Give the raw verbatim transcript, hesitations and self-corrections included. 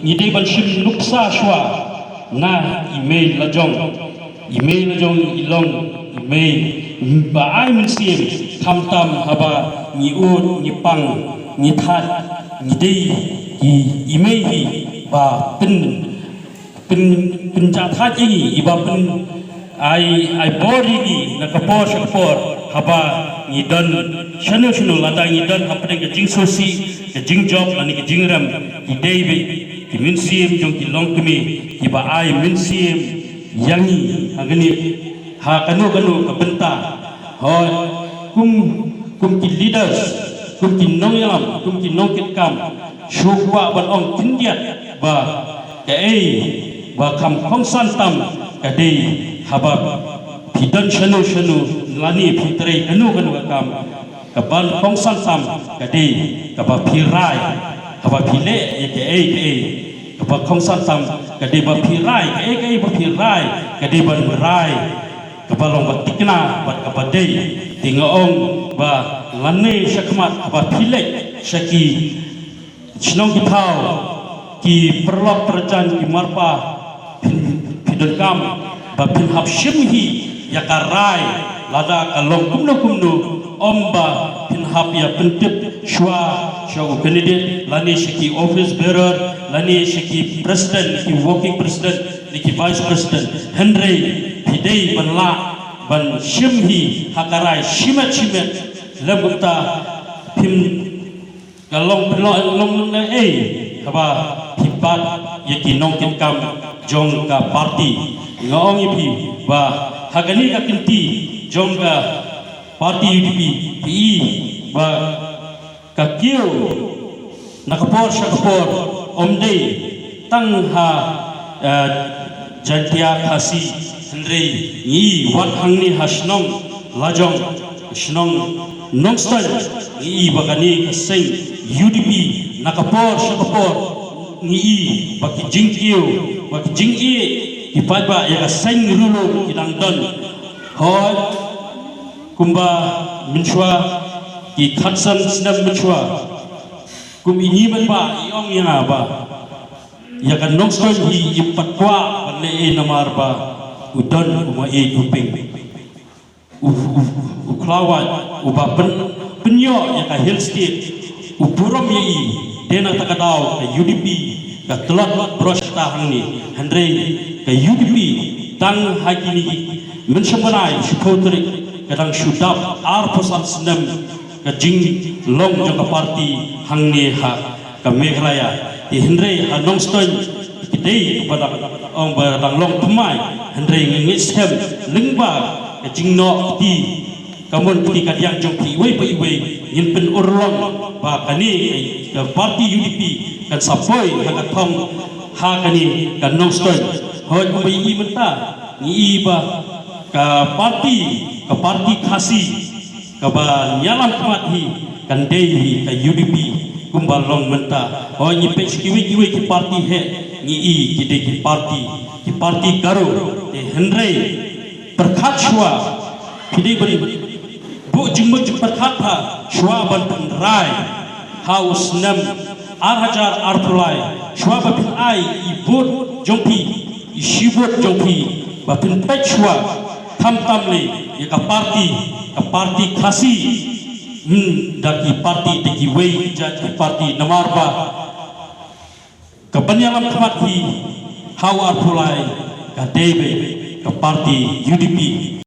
Ngi dei ban shim nuksa shuwa na i mei lajong. I mei lajong i long i mei ba ai mynsiem, khamtam haba ngi ud, ngi pang, ngi thait, ngi dei i, i mei hi ba pyn, pyn, pynjah thait ïa ngi, i ba pyn ai, ai bor ïa ngi na ka por sha ka por, haba ngi don shano shano, lada ngi don hapdeng ka jingsngewsih, ka jingjop lane ka jingrem, ki dei beit ki mynsiem jong ki longkmie kiba ai mynsiem ïa ngi ha kane, ha kano kano ka bynta. Hooid, kum, kum ki leaders, kum ki nongïalam, kum ki nongkitkam, shu kwah ban ong khyndiat ba kaei ba kham kongsan tam ka dei haba phi don shano shano lane phi trei kano kano ka kam, kaban kongsan tam ka dei kaba phi rai, haba phi leh ïa kaei kaei. Kaba kongsan tam ka dei ba phi rai kaei kaei ba phi rai, ka dei ban rai kaba long ba thikna bad kaba dei. Te nga ong ba lane shakhmat haba phi leit sha ki shnong ki thaw, ki paralok parajan, ki marpa, phin, phi donkam ba phin hap shim hi ïa ka rai, lada ka long kumno kumno, ym ba phin hap ïa pyntip shuwa sha u candidate lane sha ki office bearer lane sha ki president, ki working president ne ki vice president. Hynrei phi dei ban lah ban shim hi ha ka rai shimet shimet. Lem kumta phim ka long, long, long, long na ei haba phi bat ïa ki nongkitkam jong ka party. Nga ong ïa phi ba ha kane ka kynti jong ka party U D P, phi i ba ka kiew na ka por sha ka por ym dei tang ha, eh, Jaintia Khasi, hynrei ngi wat hangne ha shnong lajong, shnong Nongstoiñ, ngi i ba kane ka seng U D P na ka por sha ka por, ngi i ba ki jingkiew, ba ki jingïeit ki paidbah ïa ka seng Ri Lum ki dang don. Hooid, kumba mynshuwa, ki khatsan snem mynshuwa, kum i ngi mynba i ong ïa nga ba ïa ka Nongstoiñ hi im pat kwah ban leh ei namar ba u don u maieit u ping, u, u, u khlawait uba pyn, pynïoh ïa ka Hill State, u burom ïa i. Dei na kata ka daw ka U D P ka tlot brosh ta hangne. Hynrei ka U D P tang ha kine ki mynshem bnai shiphew tarik ka dang shu dap arphew san snem ka jinglong jong ka party hangne ha ka Meghalaya. Te hynrei ha Nongstoiñ ki dei ba dang, ong ba dang long thymmai, hynrei nga ngeit skhem lyngba ka jingnoh kti, ka mon kti ka diang jong phi iwei pa iwei, ngin pynurlong ba kane ka party U D P kan sa poi ha ka thong ha kane ka Nongstoiñ. Hooid, kumba i mynta ngi i ba ka party, ka party Khasi kaba ïalam khmat hi kan dei hi ka U D P kumba long mynta. Hooid, ngi peit sha kiwei kiwei ki party hi, ngi i ki dei ki party, ki party Garo. Te hynrei pyrkhat shuwa, phi dei ban buh jingmut jingpyrkhat ha shuwa ban pynrai ha u snem ar hajar arphew lai, shuwa ba phin ai i vote jong phi, i shi vote jong phi, ba phin peit shuwa khamtam lei ïa ka party, ka party Khasi, hmm, da ki party, da kiwei jait ki party, namar ba ka ban ïalam khmat hi ha u arphew lai ka dei beit ka party U D P.